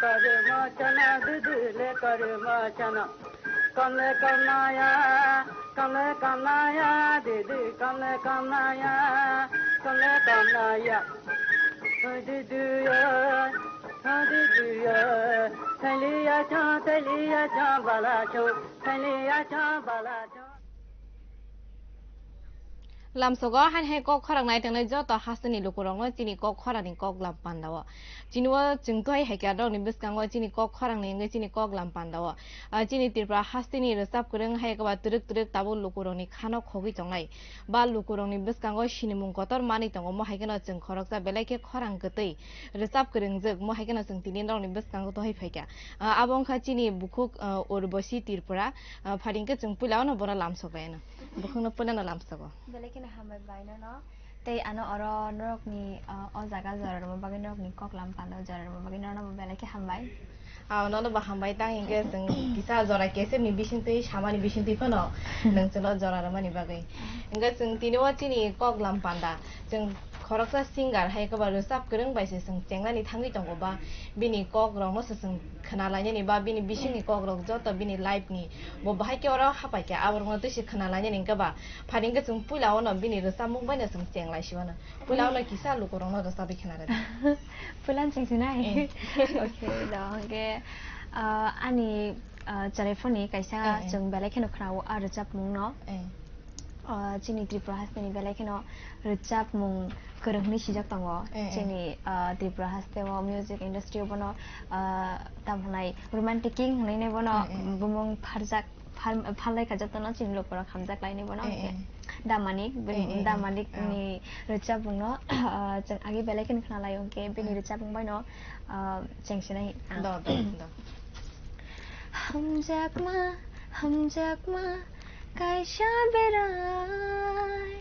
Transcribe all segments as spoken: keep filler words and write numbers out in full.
Karma chana didi le karma chana. Kamle kamnaya, kamle kamnaya, didi kamle kamnaya, kamle kamnaya. Didi ya, didi ya, thaliya cha, thaliya cha, bala cha, thaliya cha, bala cha. Lamsogo hain hai kok khorang nai tongnai joto hasteni lukurokno chini kok khorangni kok lam pandao. Chini o chwng tohai hai khe rokni bwskango chini kok khorangni wngwi chini kok lam pandao. Ah, chini Tripura hasteni rwchap kwrwng hai khe ba twrwk twrwk tabuk lukurokni khano khogwi tongnai. Ba lukurokni bwskango sinimung kotor manwi tongo, mo hai kheno chwng khoroksa belai khe khorang kwtwi rwchap kwrwngjwk, mo hai kheno chwng tini norokni bwskango tohai phaikha. Ah, abo wngkha chini bukhuk, ah, Urbosi Tripura. Ah, phari hwnkhe chwng puila ono bono lamsok lai ano. Bukhukno puilano lamsogo. Belai kheno hambai bai nono. Tei ano oro norokni, ah, o jaga jora rwma bagwi norokni kok lam pano jora rwma bagwi nono bo belai khe hambai. Ah, nono bo hambai tang hwnkhe chwng kisa jora kesepni bisingtwi samani bisingtwi phano nwng chwngno jora rwmani bagwi. Hwnkhe chwng tini o chini kok lam panda. Chwng khoroksa singer hai khe ba rwchap kwrwng bai se chwng chenglani thangwi tongo ba bini kok rokno se chwng khna lainani ba bini bisingni kok rok joto bini life ni bo bahai khe oro hapai khe abo rokno twi se khna lainani hwnkhe ba phari hwnkhe chwng puila ono bini rwchapmung bai no chwng cheng lai si mano. Puila ono kisa luku rokno rwchapwi khna rwdi. Puila cheng sinai. Eh. Okay, do hwnkhe, ah, ani, ah, chwrai phone ni kaisa Eh, eh. chwng belai kheno khna o a rwchapmung no. Eh. Ah, chini Tripura hasteni belai kheno rwchapmung kwrwng hwnwi sijak tongo. Eh, eh. Chini, ah, Tripura haste o music industry o bono, ah, tamo hwnai romantic king hwnwi nai bono Eh, eh. bumung pharjak, phar-, pharlai kha jotono chini lukurok hamjak lainai bono Eh, hwnkhe. eh. Damanik, Eh, eh, eh. Damanik Ah. ni rwchapmung no, ah, chwng age belai kheno khna lai hwnkhe bini Eh. rwchapmung bai no, ah, cheng sinai ang. Do, do, do. Hamjakma, hamjakma, kaisa berai,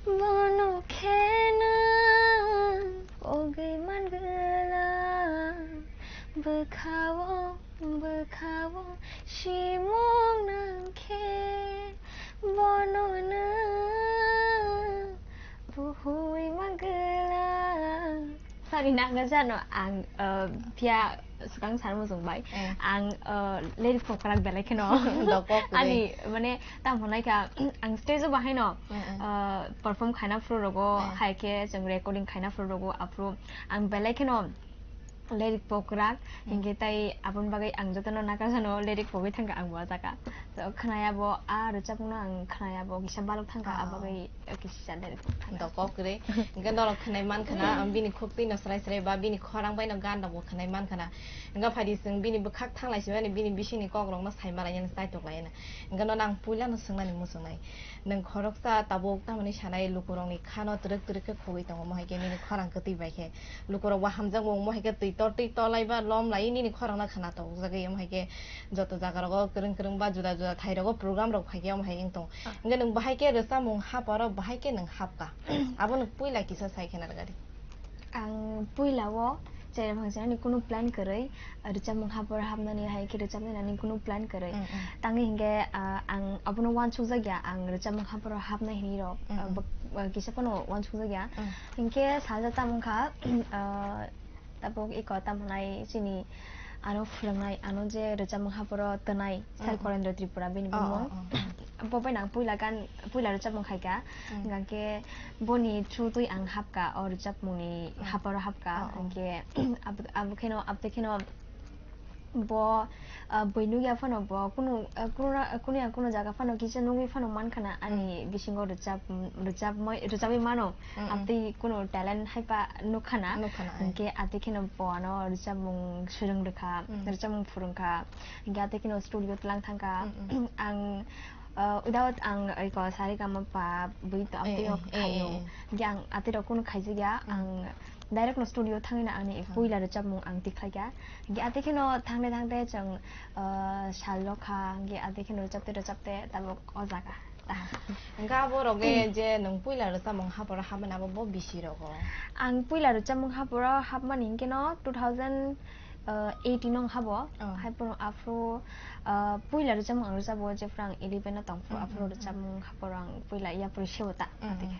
bono khe nwng pogwi mangwla, bwkhao, bwkhao, simung nang khe, bono nwng buhui mangwla. Sorry, nang jano ang, uh, phiya swkang sana muchung bai. Eh. Ang, uh, lyric pokrak belai kheno. Dokok kwrwi. Ani, mane, tam hwnai kha, ang stage o bahai no, Eh, eh. uh, perform khaina phuru rogo, Eh. hai khe chwng recording khaina phuru rogo, aphuru ang belai kheno lyric pokrak, Hmm. hinkhe tai aboni bagwi ang jotono nakar jano lyric pogwi thangkha ang bo jaka. So, khwnaya bo, a rwchapmungno ang khwnaya bo kisa balok thangkha, Ah. abagwi kisa lyric pokrak. Dokok kwrwi. Hinkhe norok khwnai mankha na, bini khuk twi no srai srai ba bini khorang bai no gan rok bo khwnai mankha na. Hinkhe phaidi chwng bini bwkhak thanglai sibani bini bisingni kok rokno sai malainani chaitok lainani. Hinkhe nono ang puila no swngnani muchungnai. Nwng khoroksa tabuk tamoni sanai lukurokni khano twrwk twrwk khe khogwi tongo, omo hai khe nini khorang kwtwi bai khe. Lukurok bo hamjakmung, omo hai khe twi tor twi tolai ba lom lai nini khorang no khna tokjagwi, omo hai khe joto jaga rogo kwrwng kwrwng ba juda juda thai rogo program rok phai khe omo hai wng tongo. Ah. Hwnkhe nwng bahai khe rwchapmung hap oro bahai khe nwng hap kha? Abo nwng puila kisa sai khe narwkdi. Ang puila o cherem hangsanani kunu plan kwrwi, ah, rwchapmung hapor hapnani hai khe rwchapnani kunu plan kwrwi. Mm, mm. Tangwi hinkhe, ah, ang abono uansukjak ya, ang rwchapmung hapor hapnai hinwi rok, Mm, ah, mm. bak-, ah, kisa phano uansukjak ya. Mm. Hinkhe sajak tamo wngkha, ah, tabuk iko tamo hwnai chini ano phwrwngnai, ano je rwchapmung haporo twnai, Sir Mm, mm. Korendra Tripura bini Oh, bumung. oh, oh, oh. Bo bai nang puila gan, puila rwchapmung khaikha. Mm. Hingkhe boni through twi ang hapkha, o rwchapmungni Oh. haparo hapkha. Oh, oh. Hingkhe abo, abo kheno, abo kheno bo, ah, bui nukya phano bo kunu, ah, kunu, kunu ya kunu jaga phano kisa nugwi phano mankha na ani Mm. bisingo rwchap, rwchapmai, rwchapwi mano. Mm, mm. Abtwi kunu talent haipa nukha na. Nukha na, eh. Hingkhe abtwi kheno bo ano rwchapmung swrwng rwkha, Mm. rwchapmung phwrwngkha. Hingkhe abtwi kheno studio tlang thangkha. Mm, mm. Ang, ah, without ang iko sa re ga ma pa bui to Eh, abtwi eh, o eh, khaio. eh, eh. Hingkhe ang abtwi rok kunu khaijakya, Mm. ang direct no studio thangwi na ani Ah. puila rwchapmung ang tikhlaikha. Hingkhe atwi kheno thangte thangte chwng, ah, sal rok kha, hingkhe atwi kheno rwchapte rwchapte tabuk o jaga. Hingkhe abo rok e je nwng puila rwchapmung haporo hapmani abo bo bisi rogo? Ang puila rwchapmung haporo hapmani hingkhe no two thousand eighteen o habo. Oh. Hai phuru aphuru, ah, puila rwchapmung ang rwchabo jephuru ang eleven o tong phuru, Mm, aphuru mm, mm. rwchapmung haporo ang puila yapri sebo ta. Mm, mm.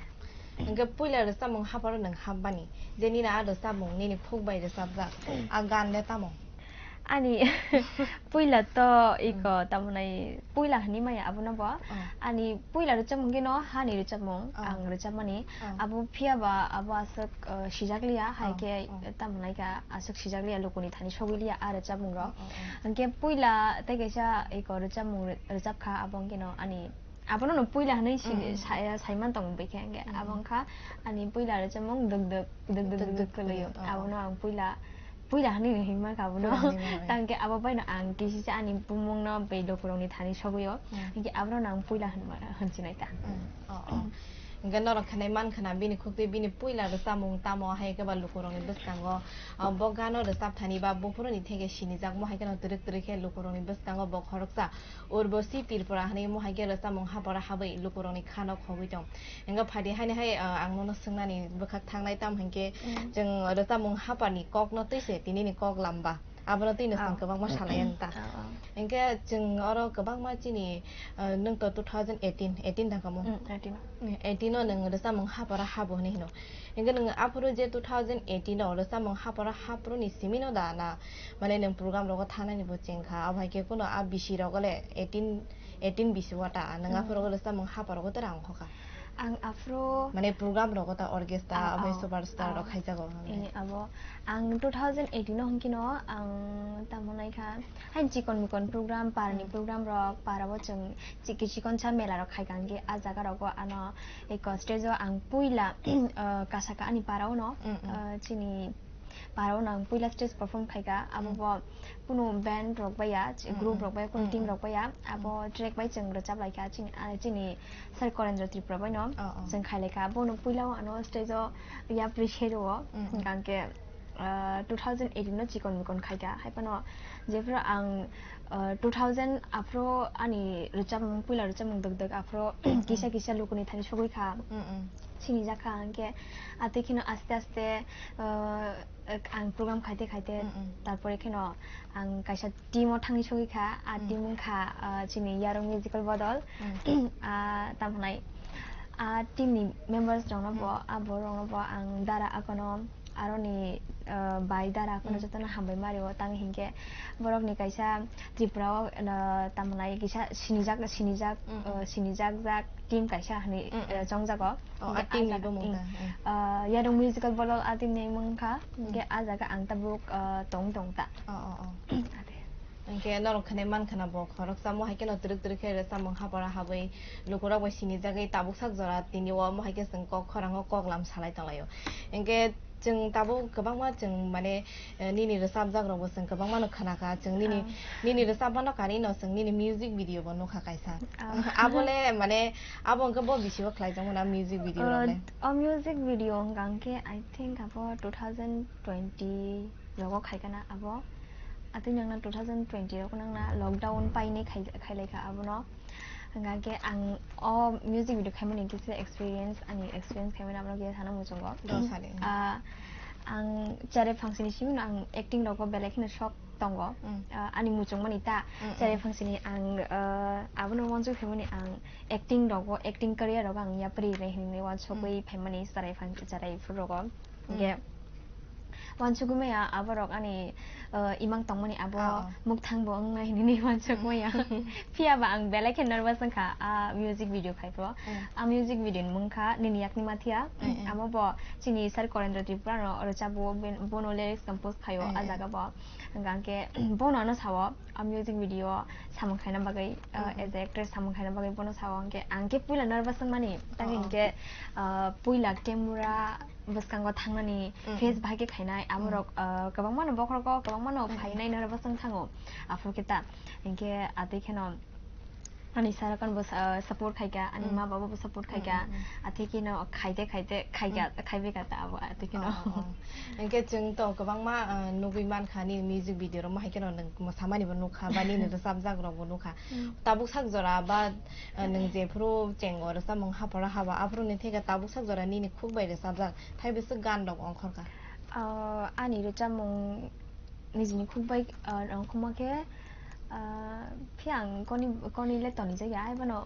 Hingke puila rwchapmung haporo nwng hapmani, je nini a rwchapmung nini khuk bai rwchapjak, a gan le tamo? Ani puila to iko tamoni puila hwnwi maya abono bo. Oh. Ani puila rwchapmung khe no hani rwchapmung Oh. ang rwchapmani. Oh. Abo phiya ba abo aswk, uh, sijak liya, hai Oh, khe oh. tamo lai kha aswk sijak liya, lukuni thani sogwi liya a rwchapmung rok. Oh, oh, oh. Hwnkhe puila tei kaisa iko rwchapmung rw-, rwchap kha abo hwnkhe no ani Abono no puila hwnwi si-, Mm, mm. sa-, saiman tongo bekhe hwnkhe. Mm, mm. Abo wngkha ani puila rwchapmung dwk dwk, dwk dwk, Dwk dwk dwk, kwlwi o. Oh, oh. Abono ang puila, puila hwnwi no himma kha abono. Puila hwnwi no himma. Tangkhe abo baino ang kisisa ani bumungno bai lukurokni thani sogwi o. Mm. Hwnkhe abono no ang puila hwnma, hwnsinai ta. Mm, oh, oh. Hwnkhe norok khenai man khna bini khuk twi bini puila rwchapmung tamo hai khe ba lukurokni bwskango, ah, bo gano rwchap thani ba buphuruni theke sinijakmo hai kheno twrwk twrwk khe lukurokni bwskango bo khoroksa Urbosi Tripura hwnwi mohai khe rwchapmung haparo habwi lukurokni khano khogwi tong. Hwnkhe phaidi haini hai, ah, ang nono swngnani bwkhak thangnai, tamo hinkhe Mm. chwng rwchapmung haparni kokno twi se tinini kok lamba. Abono twi no chwng Ah. kwbangma salai ang ta. Ah, ah. Hwnkhe chwng oro kwbangma chini, ah, nwng to two thousand eighteen, eighteen thangkha mo? Mm, eighteen. Mm, eighteen o nwng rwchapmung haparo habo hwnwi hino. Hwnkhe nwng aphuru je two thousand eighteen o rwchapmung haparo haphuru ni simi no da na? Mane nwng program rogo thangnani bo chengkha, abo hai khe kuno a bisi rogo le eighteen, eighteen bisi wata, nwng Hmm. aphuru rogo le samung haparo go tera ongkha kha. Ang aphuru Mane program rogo ta orchestra, Ah, abo hai oh, superstar rok oh. khaijago. Ini abo ang two thousand eighteen o hwnkhe no ang tamo nai kha. Hai chikon mikon program, parni Hmm. program rok, parabo chwng chiki chikon sa mela rok khai kha hwnkhe a jaga rogo ano eko stage o ang puila, ah, kasaka ani para o no, Hmm, hmm. ah, chini Para o nang puila stage perform khaika, abo Mm. bo kunu band rok baiya, chi-, Mm, group mm. rok baiya, kunu Mm, team mm. rok baiya, abo Mm. track bai chwng rwchap laikha, chini, ah, chini Sir Korendra Tripura bai no Oh, oh. chwng khailaikha. Bono puila o ano stage o yapri seru o, Mm, mm. hwnkhe, ah, two thousand eighteen no chikon mikon khaika, haiphano jephru ang, ah, two thousand aphro ani rwchapmung, puila rwchapmung dwk dwk aphro Mm, mm. kisa kisa lukuni thani sogwi kha. Mm, mm. Sinijakha hwnkhe, atwi kheno aste aste, ah, ang program khaite khaite, Mm, mm. tarpore kheno ang kaisa team o thangwi sogwi kha, a Mm. team wngkha, ah, chini Yarung Musical Bodol. Mm. Ah, tamo hwnai, a team ni members rokno bo, Mm. a borok rokno bo ang dara akono, aroni, ah, bai dara akono Mm. jotono hambai mari o, tamo hinkhe borokni kaisa Tripura o, ah, tamo hwnai kisa sinijak, sinijak, Mm, mm. ah, sinijak jak, team kaisa hwnwi, Mm, mm. eh, chongjago. Oh, Hingke a team ni ah jaga, bumung mm, ta, mm. Ah, Yarung Musical Bodol a team ni mung kha. Mm. Hingke a jaga ang tabuk, ah, tong tong ta. Oh, oh, oh. Ade. Hingke norok khene man khana bo khoroksa mo hai keno twrwk twrwk khe rwchapmung hapara habwi lukurok bai sinijagwi tabuk sak jora tini o mo hai khe chwng kok khorang o kok lam salai tonglaio. Hingke Chwng tabuk kwbangma chwng, mane, eh, nini rwchapjak rokbo chwng kwbangma no khna kha. Chwng nini, Ah. nini rwchapmano kanwi no chwng nini music video bo nukha kaisa. Ah. Abo le, mane, abo hwnkhe bo bisi o khlaijak mano music video rok le? Ah, o music video hwnkha hwnkhe, I think, abo two thousand twenty rogo khaikha na abo. Atwi nangna two thousand twenty rogo nangna lockdown painai khai-, khailaikha abono. Hingkha khe ang o music video khaimani kisa experience, ani experience khaimani abono kisa sana muchungo. Do sadi. Ah, ang Cherai Phangsini simi no ang acting rogo belai kheno sok tongo. Mm. Ah, ani muchungmani ta Mm, Cherai mm. Phangsini ang, ah, abono wansuk phaimani ang acting rogo, acting career rogo ang yapri re hinwi wansukwi Mm. phaimani Cherai Phang-, Cherai phuru rogo. Mm. Hingkhe Wansugwi maya aborok ani, uh, imang tongmani abo Ah, ah. Mukthang bo wngnai hinwi wansuk maya. Phiya ba ang belai khe nervous wngkha a music video khai pho. Mm. A music video ni mung kha Nini Yakni Mathiya. Mm, mm. Amo bo chini Sir Korendra Tripura no rwchapbo, ben-, bono lyrics compose khaio Mm, a mm. jaga bo. Hingkha hingkhe bono ano sao a music video samung khaina bagwi, uh, Mm, mm. as a actress samung khaina bagwi bono sao hingkhe ang khe puila nervous wngmani. Tang Oh, oh. hingkhe, uh, puila camera bwskango thangnani Mm, face mm. bahai khe khainai, Mm. aborok, ah, kwbangmano bokhorok o, kwbangmano Mm, mm. phainai, norok bwswng thango. Aphuru khe ta, hinkhe atwi kheno ani sir rok no bo sa-, support khaikha, ani Mm. ma baba bo support Mm, khaikha. mm, mm. Atwi kheno khaite khaite khaikha, Mm. khaibai kha ta abo atwi kheno. Oh, oh, oh. Hinkhe chwng to kwbangma, ah, nugwi mankha nini music video rok, mo hai kheno nwng mwsamani bo nukha, ba nini rwchapjak rok bo nukha. Mm. Tabuk sak jora ba, ah, nwng jephuru chengo rwchapmung hapharo haba, aphuru ni theke tabuk sak jora nini khuk bai rwchapjak, thai bwswk gan rok ongkhorkha? Ah, ani rwchapmung nijini khuk bai, ah, ongkhorma khe, ah, phiya ang koni, koni le tonijak ya, haiphano,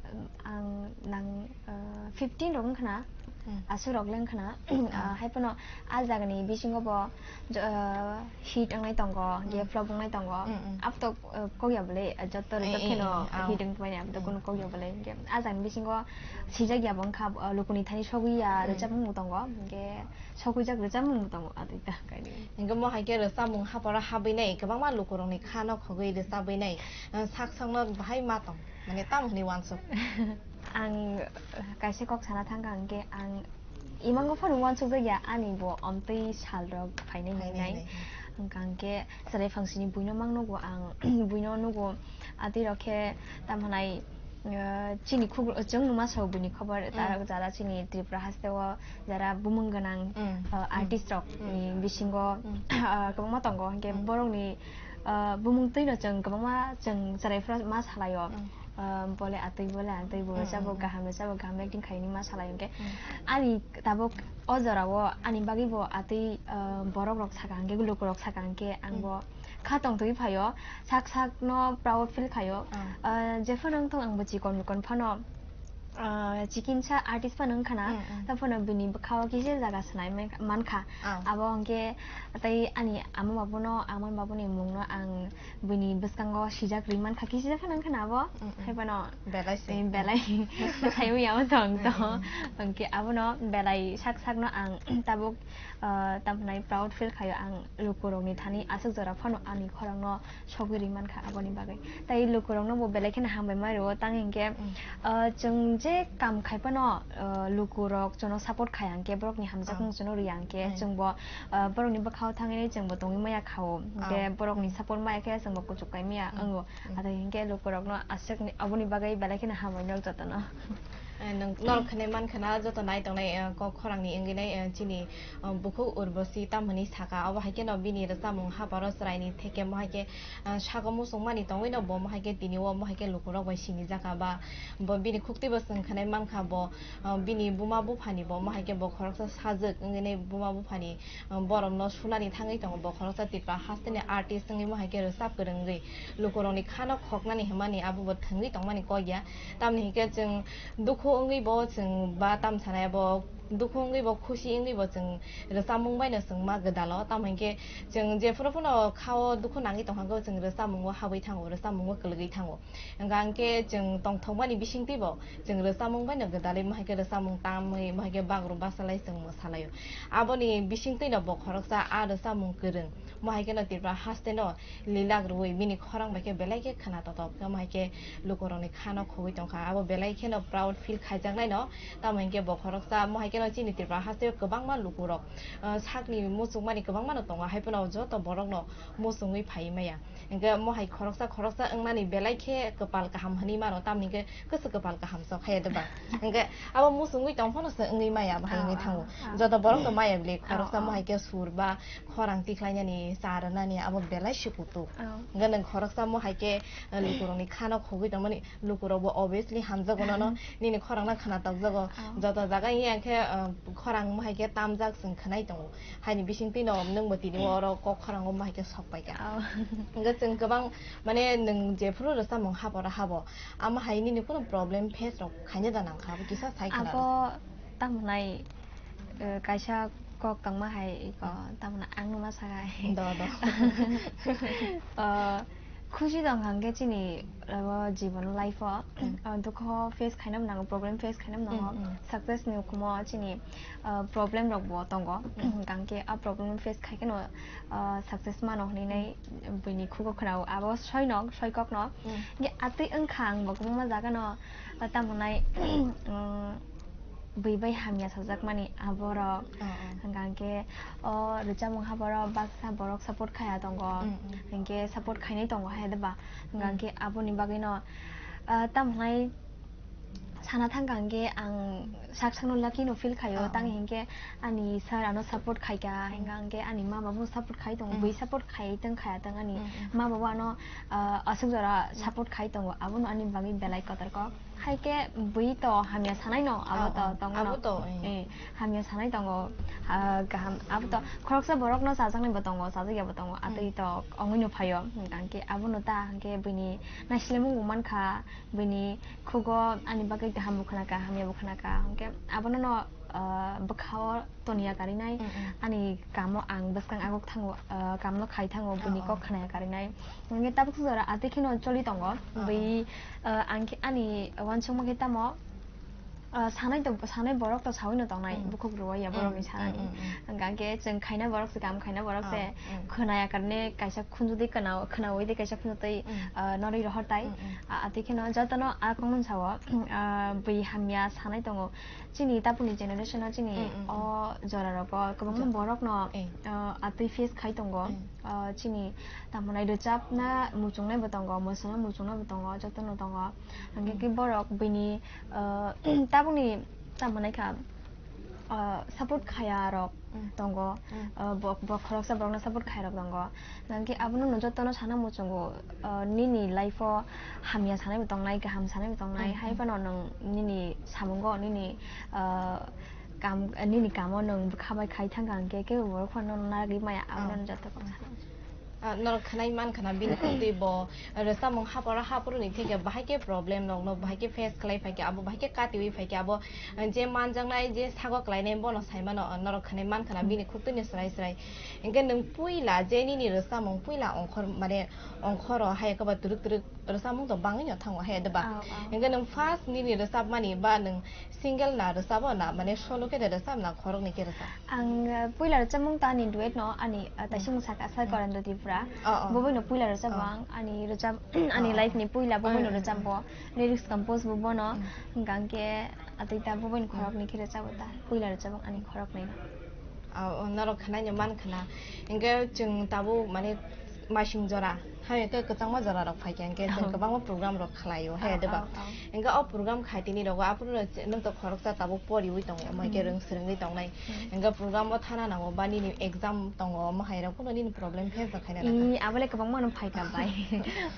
um, ang nang, ah, fifteen rok wngkha na, Hmm. Aswk rok leng khna, ah, hai phano ah jagani bisingo bo jo-, ah, hit wngnai tongo, hmm, ge flop wngnai tongo. Hmm, hmm. Abo to, ah, kok ya bwle, ah, joto Eh, rejak eh, kheno eh, ah. hit wngpai ya, abo to Hmm. kunu kok ya bwle. Ge ah jagani bisingo sijak ya bo wngkha, ah, lukuni thani sogwi ya Hmm. rwchapmung bo tongo, ge sogwijak rwchapmung bo tongo, ah, tei ta kainwi. Hingke mo hai khe rwchapmung haparo habwi nai, kwbangma lukurokni khano khogwi rwchabwi nai, ah, sak sakno bahai ma tong, mane tamo hwnwi uansuk. Ang, eh, kaisa kok sana thangkha hwnkhe ang imango phano uansukjakya ani bo omtwi salrok phainai Phainai hinwi nai. hinwi. Hwnkha hwnkhe chwrai phangsini buino mang nugo ang, buino nugo. Atwi rok khe tamo hwnai, eh, chini khubur, chwng numa sao buini khobor, Mm. ta jara chini Tripura hasteo jara bumung gwnang, Mm, eh, mm. artist rok Mm. ni bisingo, Mm. eh, kwbangma tongo, hwnkhe Mm. borokni, eh, bumung twino chwng kwbangma chwng chwrai phano ma salaio. Mm. Ah, bole atwi, bole atwi, bo Mm, rwchapbo mm, mm. kaham, rwchapbo kaham, acting khaini ma salai hwnkhe. Mm. Ani tabuk o jorao ani bagwi bo atwi, ah, borok rok saka hwnkhe, luku rok saka hwnkhe, ang Mm. bo kha tongtwi phaio, sak sak no proud feel khaio. Ah. Ah, jephano wngthok ang bo chikon mikon phano, ah, chikinsa artist phano wngkha na, Mm, mm. tei phano bini bwkhao kisa jaga swnai man-, mankha. Ah. Abo hwnkhe tei ani ama babuno, ama babuni mungno ang buini bwskango sijak ri mankha, kisa phano wngkha na abo, Mm, mm. hai phano Belai se. tei belai bwsai wngya wng tong to. Mm, mm, mm. Hwnkhe abono belai sak sakno ang tabuk, ah, tamo hwnai proud feel khaio ang lukurokni thani aswk jora phano ani khorangno sogwi ri mankha aboni bagwi. Tei lukurokno bo belai kheno hambai ma rio, tang hinkhe, Mm. ah, chwng je kam khai phano, ah, lukurok chwngno support khai hwnkhe, borokni hamjakmung Ah. chwngno ri hwnkhe, Mm. chwngbo, ah, borokni bwkhao thangwi chwng bo tongwi maya khao. Ah. Hwnkhe borokni Mm. support maya khe chwngbo kuchuk kai maya Mm. wngo. Mm. Ado hinkhe lukurokno aswkni, aboni bagwi belai kheno hambai nok jotono. Eh, nwng norok khwnai mankha na joto nai tongnai, eh, kok khorangni wngwi nai, eh, chini, eh, bukhuk Urbosi tamhwnwi saka. Obo hai kheno bini rwchapmung haparo chwraini theke mo hai khe, eh, sago muchungmani tongwi no bo mo hai khe tini o mo hai khe lukurok bai sinijak ba bo bini khuktwi bo chwng khwnai mankha bo, eh, bini buma buphani bo mo hai khe bo khoroksa sajwk wngwi nai buma buphani, ah, borokno sunani thangwi tongo, bo khoroksa Tripura hasteni artist wngwi mo hai khe rwchap kwrwngwi lukurokni khano khoknani hwnmani abo bo thwngwi tongmani kok ya. Tamni hinkhe chwng dukhu wngwi bo chwng ba tam sanai bo, dukhu wngwi bo khusi wngwi bo chwng rwchapmung bai no chwng ma gwdalo. Tamo hinkhe chwng jephuru phano khao dukhu nangwi tongkha khe chwng rwchapmungo habwi thango, rwchapmungo kwlwgwi thango. Hwnkha hwnkhe chwng tongthokmani bisingtwi bo chwng rwchapmung bai no gwdalwi, mo hai khe rwchapmung tamwi, mo hai khe bagru bachalai chwng mwsalaio. Aboni bisingtwi no bo khoroksa a rwchapmung kwrwng, mo hai kheno Tripura haste no lilak rwui bini khorang bai khe belai khe khwna totok khe, mo hai khe lukurokni khano khogwi tongkha. Abo belai kheno proud feel khaijaknai no, tamo hinkhe bo khoroksa mo hai kheno chini Tripura hasteo kwbangma lukurok, ah, sakni muchungmani kwbangma no tongo, hai phano joto borokno muchungwi phaiwi maya. Hingke mohai khoroksa khoroksa wngmani belai khe kwpal kaham hinui mano, tamni hingke kwswk kwpal kaham sok haiya de ba? Hingke abo muchungwi tong phano se wngwi maya, bahai wngwi thango. Ah, ah. Joto borok no maya bili, khoroksa mohai khe sur ba khorang tikhlainani, cha rwnani abo belai se kutuk. Oh. Hingke nwng khoroksa mohai khe, eh, lukurokni khano khogwi tongmani, lukurokbo obviously hamjago nono, nini khorang no khna tokjago. Oh. Joto jaga wngya khe, eh, khorang mohai khe tamjak chwng khwnai tongo. Haini bisingtwi no nwngbo tini oro kok khorang o mohai khe sok pai kha. Oh. Hingke chwng kwbang, mane, nwng jephuru rwchapmung hapora habo, amo hai nini kunu problem face rok khaina da nang kha, abo kisa sai khna rw. Abo tamo nai, eh, kaisa kok tongma hai iko, tamo na ang no ma sa hai. Do, do. Eh, khusi tong kha hingke chini abo jibon life o, Hmm. ah, dukho face khainabo nango, problem face khainabo nango, Hmm, hmm. Success ni ukumo chini, ah, problem rok bo tongo. Hmm. Hingke a problem face khai kheno, ah, success mano hinui nai Hmm. buini khugo khwnao, abo soi no, soi kok no. Hmm. Hingke atwi wngkha ang bo kwbangma jaga no, ah, tamo nai, um, bui bai hamya sajakmani aborok. Oh, oh. Hingka hingke o rwchapmung haborok baksa borok support khaya tongo. Mm, mm. Hingke support khainai tongo hai de ba. Hingka Mm. hingke aboni bagwi no, ah, tamo hinai sana thangka hingke ang sak sakno lucky no feel khaio. Oh, tang oh. Hingke ani sir ano support khaika. Mm. Hingka hingke ani ma babu support khai tongo. Mm. Bui support khai tong khaya tong ani Mm, mm. ma babu ano, ah, aswk jora Mm. support khai tongo. Abono ani bagwi belai kotor kok. Hai khe bui to hamya sanai no, abo Oh, to oh. Tongo no. Abo to, eh. Eh, hamya sanai tongo, ah, kaham, abo to khoroksa borok no chajaknai bo tongo, chajakya bo tongo, hmm, atwi to ongwi no phaio, hingkhe abono ta hingkhe buini naislemung bo mankha, buini khugo ani bagwi kaham bo khwnakha, hamya bo khwnakha, hingkhe abono no ah, bwkhao toniya karinai, Mm, mm. ani kamo ang bwskang aguk thango, ah, kamno khai thango, Oh, buini kok oh. khnaya karinai. Hingke tabuk jora atwi kheno choli tongo, Oh, bui, oh. ah, ang khe ani uansukma khe tamo, ah, sanai to, sanai borok to saui no tongnai, Mm. bukhuk rwui ya borokni Mm, sanani. mm, mm, mm. Hingka hingke chwng khaina borok se, kam khaina borok Oh, se, mm. khwnaya karne kaisa khunju di khwnao, khwnaui di kaisa khunju tei, Mm. ah, norwi rohor tai. Mm, mm. Ah, atwi kheno jotono a kongmon sao, ah, bui hamya sanai tongo. Chini tabukni generation o chini Mm, mm, mm. o jora rogo kwbangma Jora. borok no, Eh. ah, atwi face khai tongo. Eh. Ah, chini tamo nai rwchapna muchungnai bo tongo, mwsana muchungnai bo tongo, jotono tongo. Hingke Mm. khe borok bini, ah, tabukni tamo nai kha, ah, support khaya rok Mm. tongo, Mm. ah, bo, bo khoroksa borokno support khaya rok tongo. Hingke abono no jotono sana muchungo, ah, nini life o hamya sanai bo tongnai, kaham sanai bo tongnai, Mm, hai mm. phano nwng nini samungo, nini, ah, kam, nini kamo nwng bwkha bai khai thangkha hingke kebo borok phano nagwi maya, abono Mm. no joto kok Mm. sana muchungo. Ah, norok khwnai mankha na bini khwtwi bo rwchapmung haporo haporoni theke bahai khe problem rokno bahai khe face khlai phaikhe abo bahai khe katiwi phaikhe abo, ah, je manjaknai je sago klainai bono saimano, ah, norok khwnai mankha na bini khwtwini swrai swrai. Hingke nwng puila je nini rwchapmung puila ongkhor mane ongkhoro hai koba twrwk twrwk rwchapmung to bangwino thango hai de ba? Oh, oh. Hingke nwng first nini rwchapmani ba nwng single na rwchabo na mane solo khe de rwchap na khoroknwi khe rwchap? Ang, uh, puila rwchapmung ta ani duet no ani, uh, taisung saka Sai Korando Tripura. Oh, oh. Bo boino puila rwchabo Oh. ang ani rwchap ani Oh. life ni puila bo boino Mm. rwchapbo. Lyrics compose bo bono. Mm. Hingke atwi ta bo boino Mm. khoroknwi khe rwchabo ta. Puila rwchapmung ani khoroknwi. Oh, oh, norok khwnai no man khna. Hingke chwng tabuk mane masing jora. Hai ke kwchangma jora rok phai khe hingke chwng Oh. kwbangma program rok khlai o, he, Oh, de ba? oh, oh. Hingke o program khai tini rogo aphuru no ch-, nwng to khoroksa tabuk poriwi tongo, omo hai khe Mm. rwng swrwngwi tongnai. Mm. Hingke program o thana nango ba nini exam tongo, omo hai rok phano nini problem face rok khaina nangkha. Ih, abo le kwbangma no phai kha bai.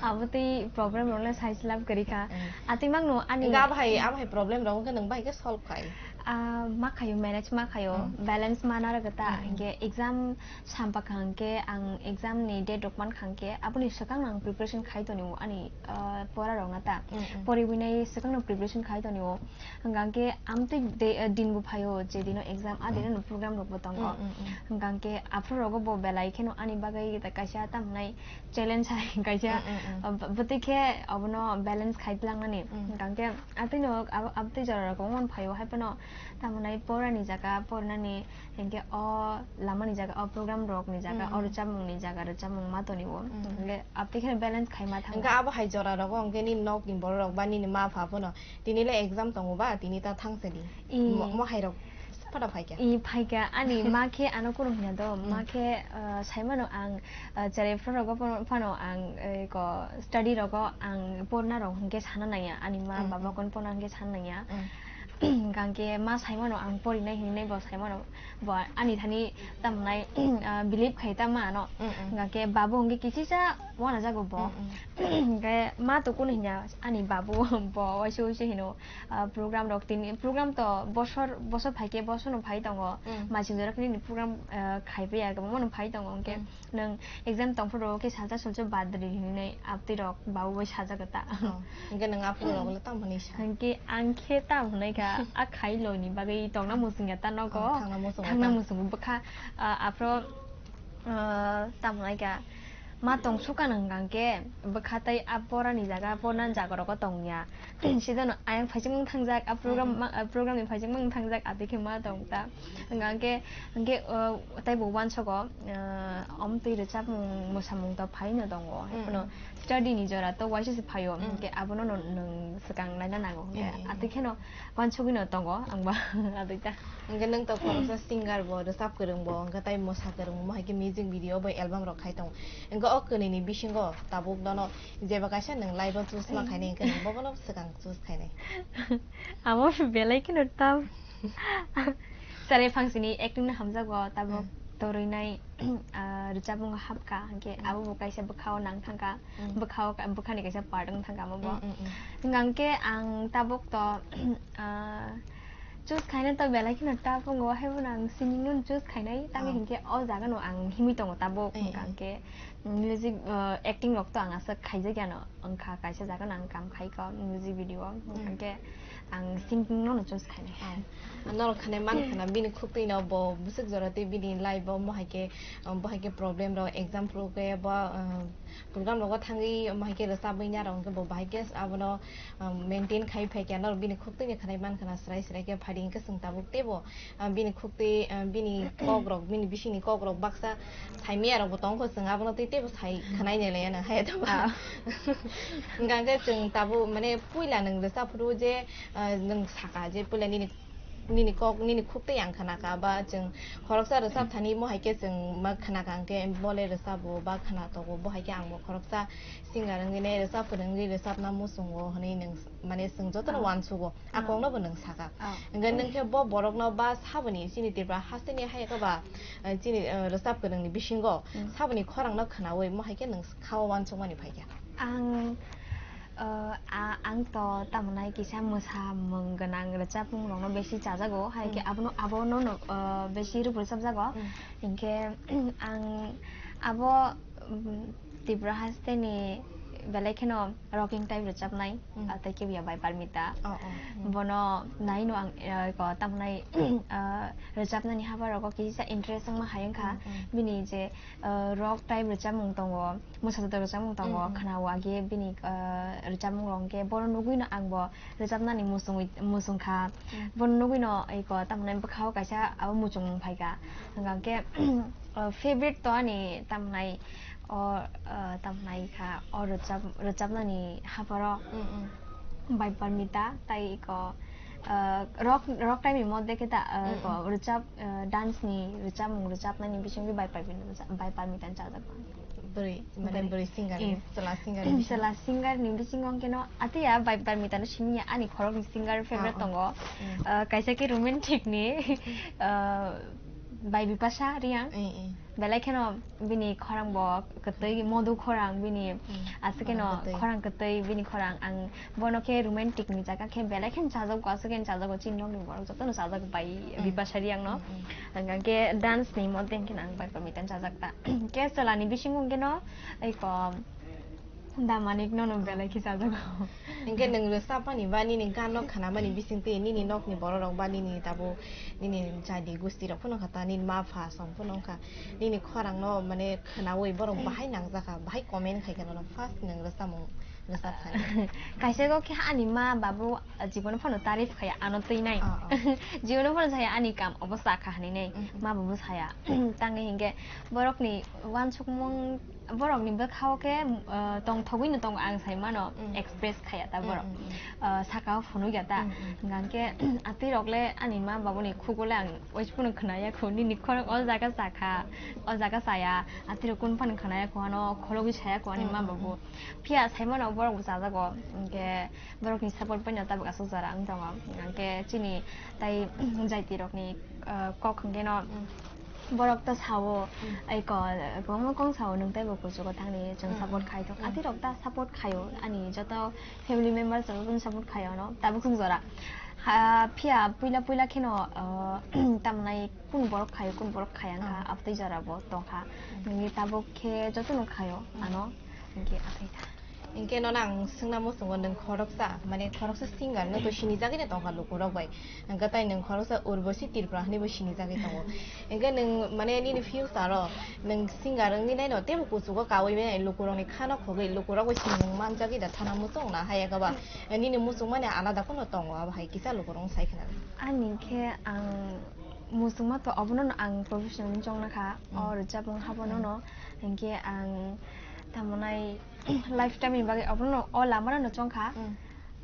Abo tei problem rok le sai slap kwrwi kha. Mm. Atwi mang no ani Hingke abo hai, abo hai problem rok wngkhe nwng bai khe solve khai. Ah, ma khayo, manage ma khayo, Mm. balance ma narwk ta. Mm, mm. Hingke exam Sampakha hingke ang exam ni date rok mankha hingke aboni swkang ang preparation khai tonio ani, ah, pora rok na ta. Mm, mm. Poriwi nai swkang no preparation khai tonio. Hingka hingke amtwi de, ah, din bo phaio je dino exam a Mm. dino no program rok bo tongo. Mm, mm, mm. Hingka hingke aphuru rogo bo belai kheno ani bagwi ta kaisa tamo nai challenge hai kaisa, Mm, mm, mm. ah, b-, bwtwi khe obono balance khai tlangnani. Mm. Hingka hingke atwi no abo, abtwi jora rok wng phaio hai phano tamo nai pora ni jaga, pora nani Hinkhe o lama ni jaga, o program rok ni jaga, Mm, o mm. rwchapmung ni jaga, rwchapmung ma toni o. Mm. Hinkhe abtwi khe balance khai ma thango. Hinkhe abo hai jora rogo hinkhe nini nok ni borok rok ba nini ma pha phano tini le exam tongo ba, tini ta thang sadi. Ee. Mo, mo hai rok phano phai kha. Ee, phai kha. Ani ma khe ano kunu hwnya do, ma Mm. khe, ah, sai mano ang, ah, cherai phano rogo phano, phano ang, eh, ko study rogo ang porna rok hinkhe sana nangya. Ani ma Mm, baba mm. kon porna hinkhe sana nangya. Mm. Hingkhe ma saimano ang porinai hinwi bo saimano, bo ani thani tamo nai, ah, believe khai ta ma ano. Mm, mm. Hingkhe babu hingkhe kisisa uanajago bo. Mm, mm. Hingkhe ma to kunu hinya ani babu bo waisa waisa hino, ah, program rok tini, program to bosor, bosor phaikhe bosorno phai tongo. Mm. Masing jora khe nini program, ah, khaipai ya, kwbangmano phai tongo hingkhe. Mm. Nwng exam tongphuru khe salsa salsa bad ri hinwi nai abtwi rok babu bai sajak ta. Oh, hingke nwng aphuru rok le tamo hinwi sa? Hingke ang khe tamo hinwi kha, a khai loi ni bagwi tongna muchung ya ta nogo. Oh, thangna muchung ya ta. Thangna muchung bwkha, ah, aphuru, ah, tamo hinwi kha, ma tong suka nang kang khe bwkha tei a pora ni jaga, pora ni jaga rogo tong ya. Sida no ayang phaising mung thangjak, a program Mm, mm. ma, a program ni phaising mung thangjak, atwi khe ma tong ta. Hingkha hingke, hingke, uh, taibo uansogo, uh, om twi rwchapmung, mwsamung to phaino tongo. Mm, Haiphano mm. study ni jora to waisa se phaio. Mm. Hingke abono no nwng swkang naina nango. Hingke Mm, mm, atwi mm. kheno uansugui no tongo ang ba atwi ta. Hingke nwng to khoroksa singer bo, rwchap kwrwng bo, hingke tai mwsa kwrwng bo, hai khe music video bai album rok khai tongo. Hingke o kwnwi ni bisingo tabuk nono jeba kaisa nwng life o choose ma Mm. khainai, hingke nwng bobono swkang choose khainai. Amo belai kheno tough. Chwrai phangsini acting no hamjago, tabuk Mm. torwi nai, ah, rwchapmung hapkha, hwnkhe Mm. abo bo kaisa bwkhao nang thangkha, Mm. bwkhao ka-, bwkhani kaisa part wng thangkha amo bo. Mm, mm, mm. Hwnkhe ang tabuk to, ah, choose khaina to belai kheno tough wngo, haibono ang singing no choose khainai, tamni Oh. hwnkhe o jaga no ang himwi tongo tabuk, Eh, hwnkha eh. hwnkhe music, ah, acting rok to ang aswk khaijakya no. Wngkha kaisa jaga no ang kam khai kha music video o. Mm. Hwnkhe Ang singing no no choose khainai. Norok khanai man khana bini khuk twi no bo bwswk jora tei bini life o mohai khe, um, bo hai khe problem rok, example khe bo, um, program rogo thangwi mohai khe rwchabwi narok hwnkhe bo bahai khe abono, um, maintain khai phai khe norok bini khuk twi ni khanai man khana srai srai khe phai di hwnkhe chwng tabuk teibo, um, bini khuk twi, um, bini kok rok bini bisingni kok rok baksa Saimaya rok bo tong kho, chwng abono tei teibo sai khwnai nai laiya nang hai tongma. Ah. Hwnkha khe chwng tabuk mane puila nwng rwchap phuru je, ah, nwng saka je puila nini, nini kok, nini khuk tei ang khna kha ba chwng khoroksa rwchap thani mo hai khe chwng ma khna kha hwnkhe bole rwchap bo ba khna tongo bo hai khe ang bo khoroksa singer wngwi nai rwchap phwrwngwi rwchapna muchungo hwnwi nwng mane chwng jotono Ah. uansugo. Ah. Akokno bo nwng saka. Ah. Hwnkhe nwng khe bo borokno ba saboni chini Tripura hasteni hai eko ba, eh, chini, eh, rwchap kwrwngni bisingo Hmm. saboni khorangno khnaui mo hai khe nwng kha-o uansukmani phai kha. Ang, eh, a-, ang to tamo nai kisa mwsamung gwnang rwchapmung rokno besi chajago, hai khe Hmm. abono, abono no, eh, besi rwchapjago. Hmm. Hinkhe ang abo, mm, Tripura hasteni belai kheno rocking type rwchapnai, Mm. ah, tei kebuya bai Parmita. Oh, oh, mm. Bono naino ang, eh, ko, tamo nai, ah, rwchapnani habar rogo kisa interest wngma hai wngkha. Mm, mm. Bini je, ah, rock type rwchapmung tongo, mosa joto rwchapmung tongo, Mm, mm. khwnao age bini, ah, rwchapmung rok hwnkhe bono nugwino ang bo rwchapnani muchungwi, muchungkha. Mm. Bono nugwino eko tamo nai bwkhao kaisa abo muchungmung phaikha. Hwnkha khe, ah, favorite to ani tamo nai o, ah, tamo nai kha o rwchap-, rwchapnani hapharo Mm, mm. bai Parmita tei eko, ah, rock, rock time ni modde khe ta, ah, Mm, eko mm. rwchap, ah, dance ni rwchapmung rwchapnani bisingtwi bai Parmita, bai Parmita ni chajak. Bwrwi, mane Bwrwi. bwrwi singer ni, Eh. chwla singer ni. Chwla singer ni bisingo hwnkhe no, atiya bai Parmita no siniya ani khorokni singer favorite Oh, oh. tongo. Mm. Ah, kaisa khe romantic ni, ah, bai Bipasha Reang. Eh, eh. Belai kheno bini khorang bo kwtwi modu khorang bini Mm. aswk kheno Khorang kwtwi. khorang kwtwi bini khorang ang Bono khe romantic ni jaga khe belai khe chajago, aswk khe chajago, chini nokni borok jotono chajak bai Mm. Bipasha Reang no. Mm, mm. Hwnkha khe dance ni modde hwnkhe ang bai Parmita ni chajak ta. Khe chwla ni bisingo hwnkhe no eko Damanik no no belai khe chajago. Hwnkhe nwng rwchapmani ba nini gan no khnamani bisingtwi nini nokni borok rok ba nini tabuk nini jadi gusti rok phano kha ta, nini ma pha song phano wngkha, nini khorang no mane khnaui borok bahai nangjakha, bahai comment khai khe nono first nwng rwchapmung. Rwchap thani. Kaisa go khe ani ma babu, ah, jibono phano tarif khaya, ano twi nai. Ah, ah. Jibono phano saya ani kam obo cha kha hinwi nai. Mhm. Ma babu saya. Tangwi hinkhe borokni uansukmung, borokni bwkhao khe, ah, tongthogwi no tongo ang sai mano, Mm. express khaya ta borok. Mm, mm, mm. Ah, saka o phunuk ya ta. Mm, mm. Hingkha khe atwi rok le ani ma babu ni khugo le ang oiphano khna ya kho, nini khorok o jaga cha kha, o jaga chaya, atwi rok kunu phano khna ya kho, ano khologwi saya kho ani Mm, ma mm, babu. mm. Phiya saimano borok bo chajago, hwnkhe borokni support paino tabuk aswk jora wng tongo. Hwnkhe chini tai jaitirokni, ah, kok hwnkhe no Mm. borok ta sao, Mm. ai ko, kwbangma kong sao, nwng teibo kuchugo thangni chwng Mm, support mm, khai thok. mm. Atirok ta support khaio, ani joto family members rok jotono support khaio no, tabuk swk jora. Ha, phiya puila puila kheno, ah, tamnai kunu borok khaio, kunu borok khaya wngkha, Ah. abtwi jora bo tongkha. Mm. Nini tabuk khe jotono khaio, Mm. ano, hwnkhe athai ta. Hwnkhe nono ang swngna muchungo, nwng khoroksa, mane khoroksa singer no to sinijagwi no tongkha lukurok bai. Hwnkhe tai nwng khoroksa Urbosi Tripura hinwi bo sinijagwi tongo. Hwnkhe nwng mane nini future o nwng singer wngwi naino teibo kuchugo kaui mani lukurokni khano khogwi lukurok bai sini nwng manjagwi da thana muchung na hai eka ba. Nini muchungmani alada phano tongo, abo hai kisa lukurok sai khna. Ani khe ang muchungma to obono no ang professional wngwi chongna kha, Mm. o rwchapmung habono Mm. no, hinkhe ang tamonai lifetime ni bagwi obono no o lama no chong kha. Mm.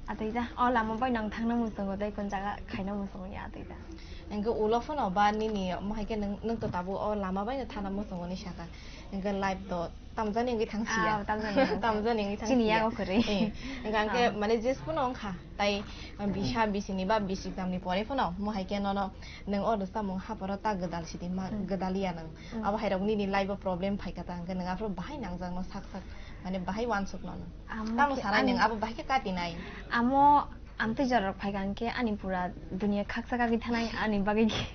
Atwi da, o lama bai nang thangna muchungo tei kon jaga khaina muchungo ya atwi da. Hinkhe ulo phano ba nini mo hai khe nwng, nwng to tabuk o lama bai no thana muchungo ni saka. Hinkhe life to tamjani wngwi thang siya. Ah, tamjani wngwi thang Tamjani wngwi thang Chini siya. yago kwrwi. Eh, hwnkha khe Ah. mane jes phano wngkha. Tai, uh, bisa bisini ba bisi tamni pore phano mo hai khe nono nwng o rwchapmung hapharo ta gwdal sidi ma, Mm. gwdal ya nwng. Mm. Abo hai rok nini life o problem phai kha ta hwnkhe nwng aphuru bahai nangjak no sak sak mane bahai uansuk no nwng. Amo Tamo khe sarai ani nwng abo bahai khe kati nai. Amo amtwi jorok phai kha hwnkhe ani pura dunia khaksa kagwi thanai ani bagwi khe.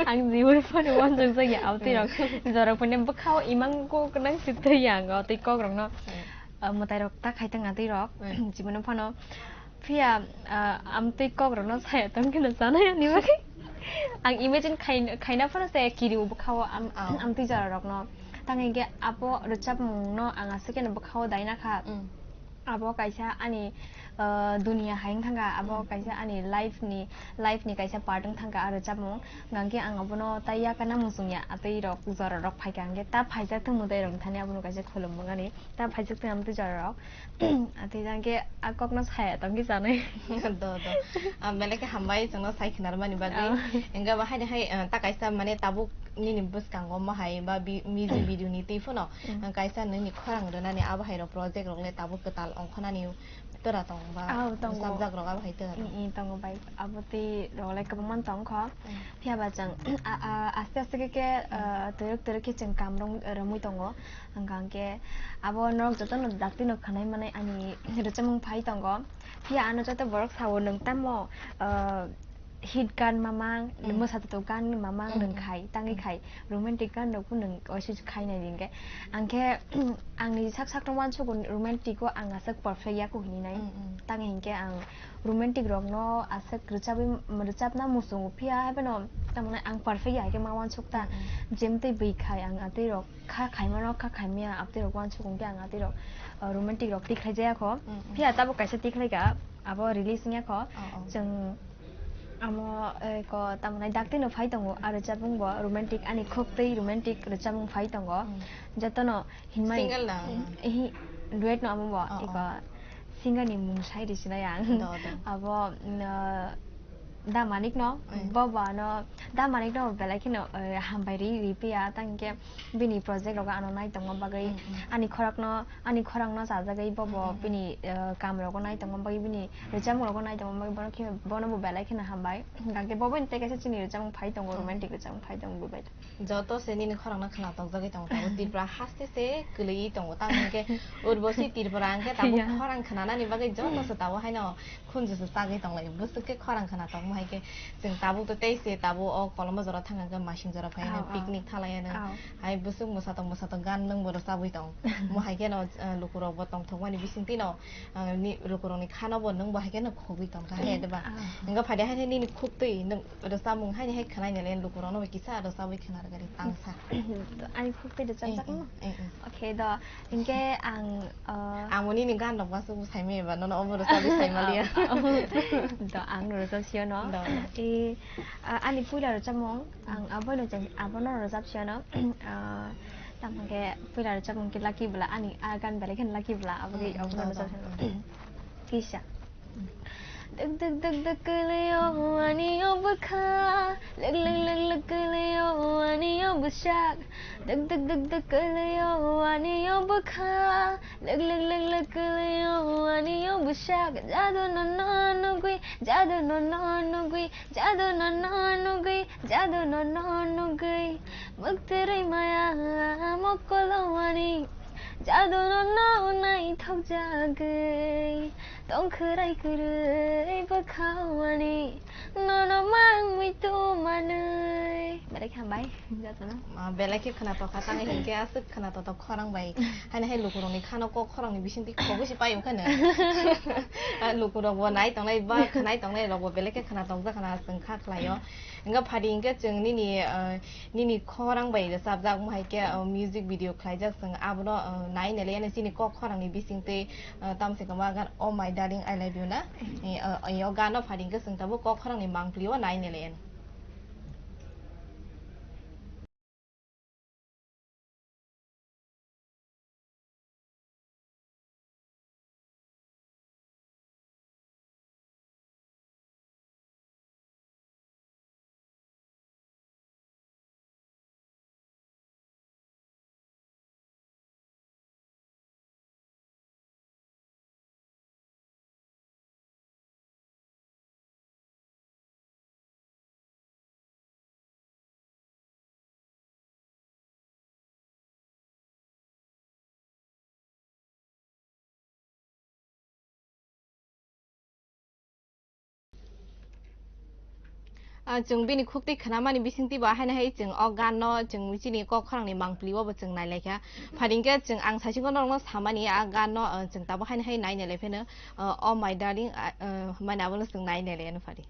Ang jibon phano uansuk jakya, abtwi rok Mm. jorok phano bwkhao imang kok nang sitwi ya, ang o tei kok rok no, Mm. ah, mwtai rok ta khai tong atwi rok, Mm. jibon phano Phiya, ah, amtwi kokrokno saya tongkheno chanai ani bagwi. Ang imagine khai-, khaina phano se kiriwo bwkhao am-, Ah. amtwi jorarokno. Tang hinkhe abo rwchapmungno ang aswk kheno bwkhao daina kha. Mm. Abo kaisa ani, ah, duniya hai wng thangkha, abo Mm. kaisa ani life ni, life ni kaisa part wng thangkha a rwchapmung. Hwnkhe ang abono tai yakana muchungya, atwi rok jorarok phaikha, hwnkhe ta phaijak thung mwtai rok thani abono kaisa khulumung ani. Ta phaijak twi amtwi jorarok. Atwi jang khe a kokno saya tong khe chanai. Do, do. Ah, belai khe hambai chwngno sai khwnarmani bagwi. Oh. Hwnkhe bo haini hai, ah, ta kaisa mane tabuk nini bwskango mo hai ba bi-, music video ni twi phano, Mm. ah, kaisa nini khorang rwnani abo hai rok project rok le tabuk kwtal ongkhonani twra tong ba? Ah, tongo. Bwsajak rok abo hai twra tong? Mm, mm, tongo bai. Abo twi rok le kwbangma tong kho. Mm. Phiya ba chwng, ah, ah, aste aste khe khe, ah, twrwk twrwk khe chwng kam rong-, romwi tongo. Hwnkha hwnkhe abo norok jotono daktino khwnai manai ani rwchapmung phai tongo. Phiya ano joto borok sao, "Nwng tamo, ah, hit gan mamang, Mm. mwsa tutuk gan mamang Mm, nwng mm, khai, tangwi mm. khai, romantic gan rokbo nwng oisu khai nai," hwnkhe. Angkhe, angni sak sak no uansugo romantic o ang aswk perfect ya ko hinwi nai. Mm, mm. Tangwi hinkhe ang romantic rokno aswk rwchabwi, rwchapna muchungo, phiya haibano tamoni ang perfect ya hai khe ma uansuk ta. Mm, mm. Jemtwi bwi khai ang atwi rok kha khaimano, kha khaimya, abtwi rok uansuk hwnkhe ang atwi rok, uh, romantic rok tikhlai jaya kho. Mm, mm. Phiya tabuk kaisa tikhlai kha, abo release wngya kho. Oh, oh. Chwng amo, eh, ko tamoni daktino phai tongo, a rwchapmung bo romantic, ani khuk twi romantic rwchapmung phai tongo. Mm. Jotono hinmai. Single na? Ehi, duet no amo bo, Oh, eko oh. Singer ni mung sai rw sinai ang. Do, do. Abo, mm, uh, Da Manik no, Mm. bo bo ano, Da Manik no belai kheno, eh, hambai ri, ri piya, tang khe bini project rogo ano nai tongma bagwi, Mm, mm. ani khorang no, ani khorang no chajagwi bo bo Mm, mm, mm. bini, eh, kam rogo nai tongma bagwi, bini rwchapmung rogo nai tongma bagwi, bono khe, bono bo belai kheno hambai. Hwnkhe bo bo ni tei kaisa chini rwchapmung phai tongo, Mm. romantic rwchapmung phai tongo bo bai. Joto se nini khorang no khwna tokjagwi tongo, tabuk Tripura haste se kwlwi tongo, tamo hwnkhe Urbosi Tripura hwnkhe tabuk Ya. khorang khwnanani bagwi joto se tabuk haino khunju se chagwi tonglaio. Bwswk khe khorang khwna tongma hai khe chwng tabuk to tei se tabuk o Kolombo jora thang khe masing jora phai Oh, oh. picnic thalai ano. Oh. Hai bwswk mwsatok mwsatok gan nwng bo rwchabwi tong. Mo hai kheno, eh, lukurok bo tongthokmani bisingtwi no, eh, ni lukurokni khano bo nwng bo hai kheno khogwi tong kha he de ba. Oh. Hwnkhe phai de hai nini khuktwi nwng rwchapmung haini hai khwnai nai le lukurokno bo kisa rwchabwi khwna rwgari tangsa. To ani khuktwi rwchapjak Eh, eh, no? eh, eh. Okay, do. Hinkhe ang, uh, Ang bo nini gan rok uansuk bo saimanya ba, nono omo rwchapwi saimaliya. Ah, ah, ah. Do, ang no rwchap sio no. Do. I, ah, ani puila rwchapmung, ang Mm. abono cheng, abono rwchap sio no. Ah, tamo khe puila rwchapmung khe Lucky Bwla, ani a gan belai khe Lucky Bwla, abo khe Mm, abono do, do, rwchap sio no. do. Kisa. Duk duk duk duk kwlwio ani o bwkha, luk luk luk luk kwlwio ani o bwsak, duk duk duk duk kwlwio ani o bwkha, luk luk luk luk kwlwio ani o bwsak, jadu no no nugwi, jadu no no nugwi, jadu no no nugwi, jadu no no nugwi, mwktwrwi maya mokolo ani, jadu no no naithok jagwi. Tongkhwrai kwrwi bwkhao ani, nono mangwi tongmanwi. Belai khe hambai, jotono. Ah, belai khe khwnatok kha, tangwi hinkhe aswk khwnatok tok khorang bai. Haino hai lukurokni khano kok khorangni bisingtwi khogwi se pai wngkha no. Ah, lukurokbo nai tongnai ba khwnai tongnai rokbo belai khe khwnatok jak khna chwng kha khlaio. Wngkha phadi hinkhe chwng nini, ah, Nini khorang bai rwchapjak, omo hai khe, uh, music video khlaijak, chwng abono, uh, nai nai le, chini kok khorang ni bisingtwi, uh, tamo se kwma gan, "Oh my darling, I love you" na? Eh, uh, o gano phadi hwnkhe chwng tabuk kok khorang ni mangpili o nai nai le. Ah, chwng bini khuk twi khnamani bisingtwi bo haino hai chwng o gan no chwng chini kok khorang ni mangpili o bo chwng nai lai kha. Phari hwnkhe chwng ang saichung norok no samani a gan no, ah, chwng tabuk haino hai nai nai lai pheno, ah, Oh My Darling, ah, ah, mane abo no chwng nai nai lai ano phari.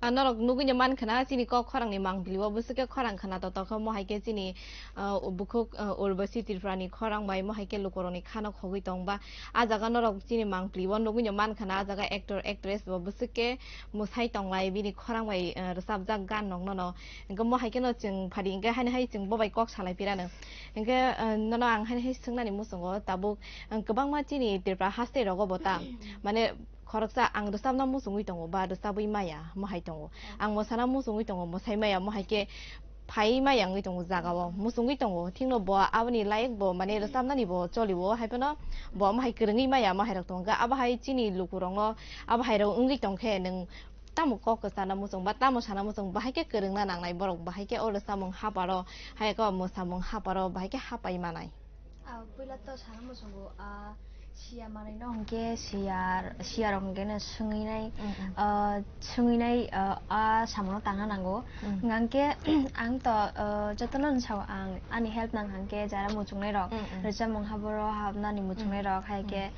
Ah, norok nugui no mankha na, chini kok khorang ni mangpili o bwswk khe khorang khna to tokha, mo hai khe chini, ah, bukhuk, ah, Urvashi Tripura ni khorang bai mo hai khe lukurok ni khano khogwi tong ba. Ah jaga norok chini mangpili o nugui no mankha na, ah jaga actor actress bo bwswk khe mwsai tong lai bini khorang bai, ah, rwchapjak gan rok no no. Hwnkhe mo hai khe no chwng phari hwnkhe haino hai chwng bo bai kok salai phira no. Hwnkhe, ah, nono ang haino hai swngnani muchungo tabuk, ah, kwbangma chini Tripura haste rogo bo ta, mane, khoroksa ang rwchapna muchungwi tongo ba rwchabwi maya, mo hai tongo. Ang mwsana muchungwi tongo, mwsai maya, mo hai khe phai maya wngwi tongo jaga o, muchungwi tongo. Thikno bo aboni layik bo, mane, rwchapnani bo choli o, hai phano bo mo hai kwrwngwi maya, mo hai rok tongo. Abo hai chini lukurokno, abo hai rok wngwi tong khe, nwng tamo kok kwchana muchung ba tamo sana muchung, bahai khe kwrwngna nangnai borok, bahai khe o rwchapmung haparo, hai khe o mwsamung haparo, bahai khe hapai manai. Ah, puila to sana muchungo, ah, siya manwi no hwnkhe siya, siya rok hwnkhe no swngwi nai, Mm, mm. Ah, swngwi nai, ah, ah, samono tangna nango. Mm. Hwnkhe ang to, ah, jotono no sao ang ani help nang hwnkhe jara muchungnai rok, Mm, mm. rwchapmung haboro hapnani muchungnai Mm. rok, hai Mm. khe,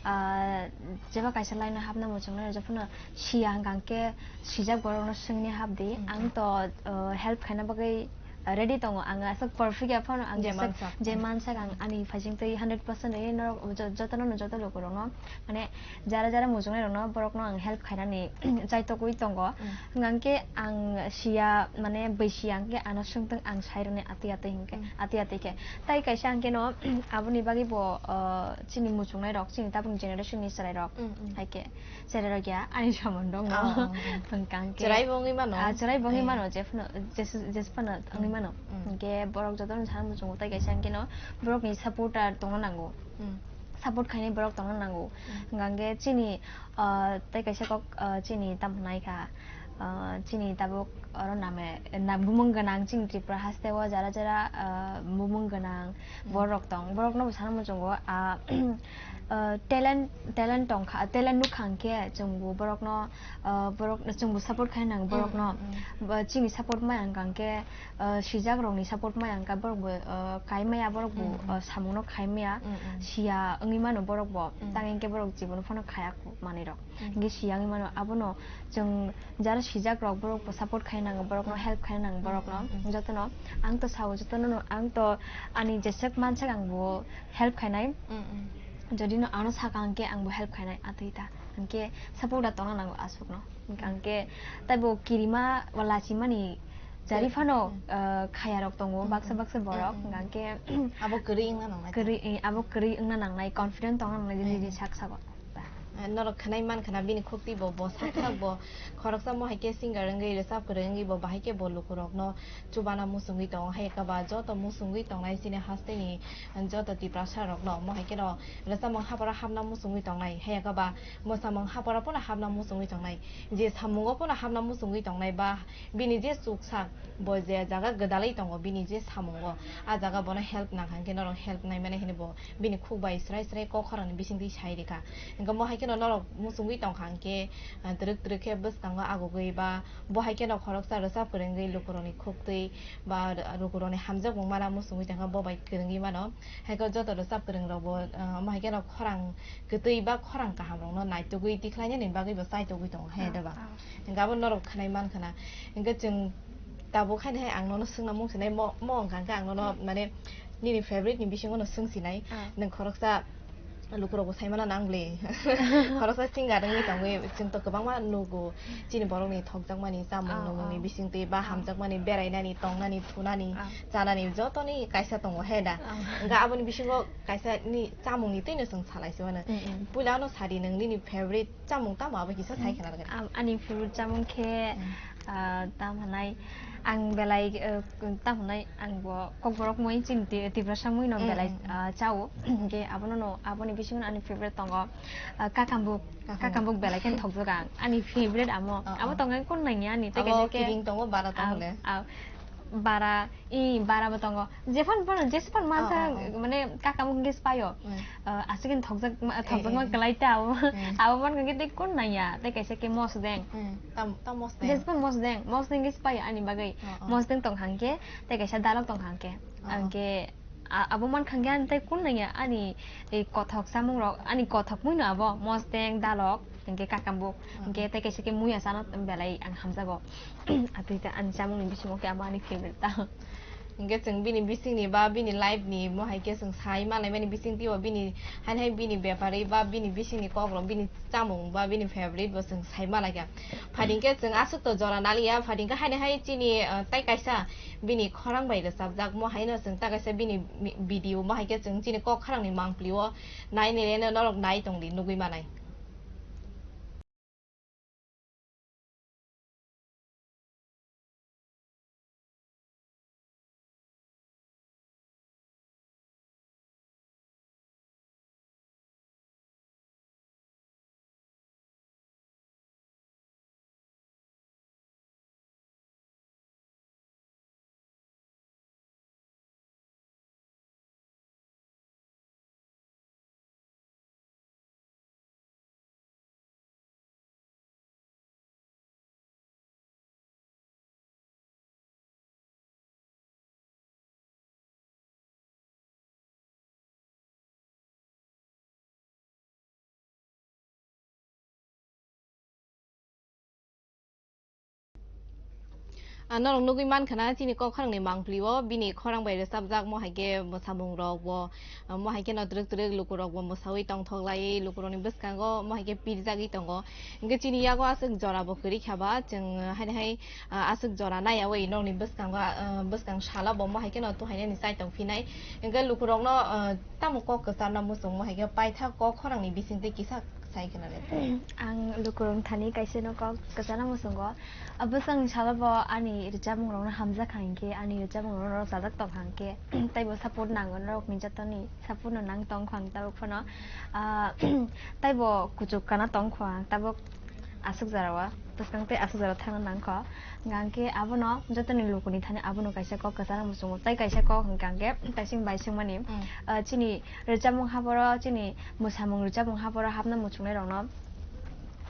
ah, jeba kaisa line o hapna muchungnai rok, jotono siya hwnkhe sijak borok no swngni hapdi. Mm, Ang mm. to, ah, help khaina bagwi ready tongo, ang aswk perfect ya phano ang Je jeswk mansak. je Mm. mansak ang ani phaising twi hundred percent ri norok jo-, jotono no joto lukurokno mane jara jara muchungnai rokno borokno ang help khainani chaitokwi tongo. Mm. Hwnkhe ang siya mane bwisi ang khe ano swngtwng ang sai rwni atwi atwi hinkhe Mm. atwi atwi khe tai kaisa ang khe no aboni bagwi bo, ah, chini muchungnai rok chini tabukni generation ni chwrai rok Mm, mm. hai khe Chwrairok ya, ani samung dong no. Oh, oh, oh. Hwnkhe ang khe, Chwrai bo wngwi mano? Ah, chwrai bo wngwi Eh. mano, jephano, jesu-, jesphano wngwi Mm. mano. Mm. Hwnkhe borok jotono sana muchungo tai kaisa hwnkhe no, borokni supporter tongna nango. Mm. Support khainai borok tongna nango. Mm. Hwnkhe chini, ah, tai kaisa kok, ah, chini tamo hwnai kha, ah, chini tabuk oro name, na bumung gwnang chini Tripura haste o jara jara, ah, bumung gwnang Mm. borok tong, borokno bo sana muchungo, ah, ah, talent, talent tongkha, talent nukha hwnkhe chwngbo borokno, ah, borok, chwngbo support khai nang Mm, borokno. mm, mm. Ba chini support maya hwnkha hwnkhe, ah, sijak rokni support maya hwnkha borokbo, ah, kai maya borokbo, Mm, mm. ah, samungno khai maya, Mm, mm. siya wngwi mano borokbo. Mm. Tang hwnkhe borok jibono phano khaya manwi rok. Mm. Hwnkhe siya wngwi mano abono chwng jara sijak rok borok bo support khai nango, borok no Mm. help khai nango, borok no Mm, mm, mm. jotono ang to sao jotono no ang to ani jesek mansak ang bo help khainai. Mm, mm. Jodi no ano saka hwnkhe ang bo help khainai atwi ta hwnkhe support da tongna nango aswk no hwnkhe Mm. hwnkhe taibo kirima wala chimani jari Kir-, phano, mm. ah, khaya rok tongo Mm, baksa mm. baksa borok Mm, mm. hwnkhe Abo kwrwi wngna nangnai. Kwrwi, eh, abo kwrwi wngna nangnai, confident tongna nangnai, nini Eh. sak sago. Ah, norok khwnai mankha na bini khukti bo, bo sakha bo khoroksa mo hai khe singer wngwi, rwchap kwrwi wngwi bo bahai khe bo lukurokno chubana muchungwi tongo. Hai khe ba joto muchungwi tongnai chini hasteni joto Tiprasa rokno mo hai khe no rwchapmung haparo hapna muchungwi tongnai. Hai khe ba mwsamung haparo pono hapna muchungwi tongnai. Je samungo pono hapna muchungwi tongnai ba bini je chuksa bo je jaga gwdalwi tongo bini je samungo, a jaga bono help nang hwnkhe norok help nai mani hinwi bo bini khuk bai srai srai kok khorang ni bisingtwi sai rikha. Hwnkhe mo hai kheno norok muchungwi tongkha hwnkhe, ah, twrwk twrwk khe bwskango agugwi ba bo hai kheno khoroksa rwchap kwrwngwi lukurokni khuktwi ba lukurokni hamjakmung mana muchungwi tongkha bo bai kwrwngwi mano. Hai khe joto rwchap kwrwng rokbo, ah, mo hai kheno khorang kwtwi ba khorang kaham rokno naitugwi tikhlainani bagwi bo chaitugwi tongo hai Ah, da ba. ah. Hwnkhe abo norok khwnai mankha na. Hwnkhe chwng tabuk haino hai ang nono swngna mung sinai mo, mo wngkha hwnkhe ang nono Hmm. mane nini favorite ni bisingo no swng sinai. Ah. Nwng khoroksa Lukurokbo saimano nang bwle. Khoroksa singer wngwi tongwi, chwngto kwbangma nugo, chini borokni thokjakmani, chamung Ah, nwmungni ah. bisingtwi, ba Ah. hamjakmani, berainani, tongnani, thunani, Ah. chanani, jotoni kaisa tongo, he da? Ah. Hwnkhe aboni bisingo kaisa ni chamungni twino chwng salai se mano. Mm, mm. Puila ano sadi, nwng nini favorite chamung tamo abo kisa sai Mm. khna rwgani. Am-, ani favorite chamung khe, Mm. ah, tam hwnai, ang belai, eh, tam hwnai, ang bo kokborok mui chini Ti-, Tiprasa mui no Mm, belai, mm, mm. ah, chao. Hwnkhe abono no, aboni bisingo ani favorite tongo, ah, kakambuk. Kakambuk. Kakambuk belai khe thokjak ang. Ani favorite amo. Oh, Amo oh. tongo kung nangya ani, tei Abo kaisa khe kiring tongo, bara tongo Au, le. au. Bara, i, bara bo tongo. Jephanu phano, jephanu Oh, mansa, oh, oh. mane, kakambuk hwnkhe spaio. Mm. Ah, aswk khe thokjak ma-, Eh, thokjakma eh. kwlai ta abo. Mm. Abo man hwnkhe tei kung nangya, tei kaisa khe mosdeng. Mm. Tam, tam mosdeng. Jephanu mosdeng, mosdeng khe spaio ani bagwi. Oh, oh. Mosdeng tong hangkhe, tei kaisa dalok tong hangkhe. Oh, oh. Angkhe, a-, abo man hwnkhe ani tei kung nangya ani, ei, kothok chamungrok, ani kothok mui no abo, mosdeng, dalok, hwnkhe kakambuk, Oh. hwnkhe tei kaisa khe muya chana belai ang hamjago. Atwi ta ani chamungni bisingo khe abo ani favorite ta. Hwnkhe chwng bini bisingni ba bini life ni mo hai khe chwng sai malaimani bising twibo bini haino hai bini bepari ba bini bisingni kokrok bini chamung ba bini favorite bo chwng sai malaikha. Phading khe chwng aswk to jora naliya, phading khe haino hai chini, ah, tai kaisa bini khorang bai rwchapjak mo haino chwng ta kaisa bini mi-, video mo hai khe chwng chini kok khorang ni mangpli o nai nai norok nai tongdi nugwi manai. Ah, norok nugwi mankha na, chini kok khorang ni mangpli o, bini khorang bai rwchapjak, mo hai khe mwsamung rok bo, ah, mo hai khe no twrwk twrwk luku rok bo mwsawi tongthok lai, luku rok ni bwskango mo hai khe pirjagwi tongo. Hwnkhe chini yago aswk jora bo kwrwi kha ba, chwng, ah, haino hai, ah, aswk jora naiyawi nokni bwskango, ah, bwskang salo bo mo hai khe no tuhainani chai tong phinai. Hwnkhe luku rok no, ah, tamo kok kwcharna muchung mo hai khe paitha kok khorang ni bising twi kisa sai khna le. Ang lukurok thani kaisa no kok kwchana muchungo. Bwswk salo bo ani rwchapmung rok no hamjak kha hinkhe, ani rwchapmung rok no sajak tong kha hinkhe, tei bo support nango norok ni joto ni support no nang tong kha ang tabuk phano. Ah, tei bo kuchuk kana tong kha ang tabuk aswk jora o, bwskang tei aswk jora thangna nang kha. Hwnkhe abono joto ni luku ni thani abono kaisa kok kwchana muchungo, tei kaisa kok hwnkha hinkhe taising bai swngmani, Mm. ah, chini rwchapmung haboro chini mwsamung rwchapmung haboro hapna muchungnai rokno,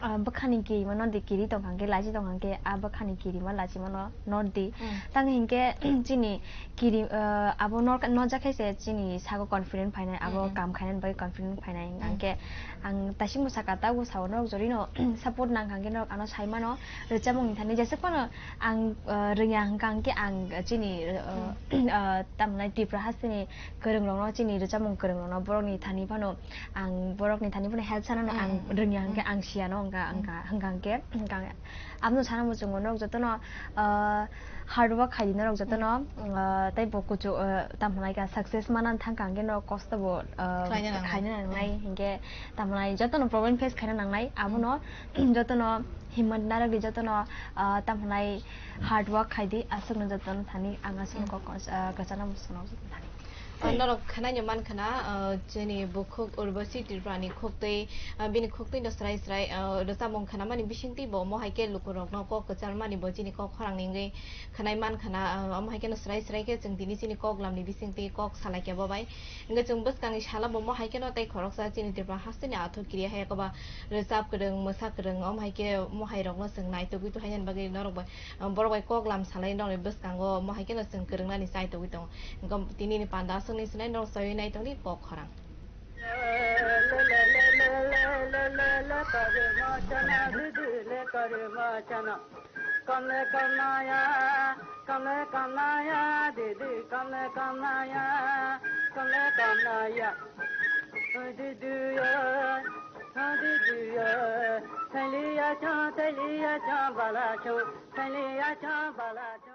ah, bwkhani kirima nor di kiri tong kha hinkhe, lachi tong kha hinkhe, ah, bwkhani kirima lachima no nor di. Mm. Tang hinkhe chini kiri, ah, abo nor, nor jak khe se chini sago confident phainai, abo Mm, mm. kam khainani bagwi confident phainai. Mm. Hinkhe ang taisingbo saka, tabuk sao norok jorino support nang kha hinkhe norok ano sai mano rwchapmung ni thani jesuk phano ang, ah, rwngya hwnkha hinkhe ang chini, ah, Mm. ah, tamni Tripura hasteni kwrwng rokno, chini rwchapmung kwrwng rokno, borokni thani phano ang, borokni thani phano help sanano ang Mm, mm, rwngya hwnkhe mm. ang siyano hwnkha, Mm. hwnkha, hwnkha hwnkhe, hwnkha hwnkhe. Abono sana muchungo norok jotono, ah, hard work khai di norok jotono, Mm. ah, tei bo kuchu, ah, tamo hwnai kha success mana thang kha hwnkhe norok kosto bo, ah, Khlaina nangnai. khlaina nangnai, Mm. hwnkhe tamo hwnai jotono problem face khaina nangnai, abono Mm. jotono himmat narwk di, jotono, ah, tamo hwnai hard work khai di, aswkno jotono thani ang aswkno Mm. kok, ah, kwchana muchungo thani. Ah, norok khwnaino man khwna, ah, chini bukhuk Urvashi Tripurani khuktwi, ah, bini khuktwino srai srai, ah, rwchapmung khwnamani bisingtwi bo omo hai khe lukurokno kok kwcharmani bo chini kok khorangni wngwi khwnai man khwna, ah, omo hai kheno srai srai khe chwng tini chini kok lamni bisingtwi kok salaikha bo bai. Hwnkhe chwng bwskangni salo bo omo hai kheno tei khoroksa chini Tripura hasteni athuk kiriya hai koba rwchap kwrwng, mwsa kwrwng, omo hai khe omo hai rokno chwng naitugwi tuhainani bagwi norok bai Borok bai kok lam salai nokni bwskango omo hai kheno chwng kwrwngnani chai tongwi tongo. Hwnkhe tini ni panda aswkni swnai norok chaiwi nai tongdi kok khorang. Hadi duya, hadi duya, thaliya cha, thaliya cha, bala cha, thaliya cha, bala cha.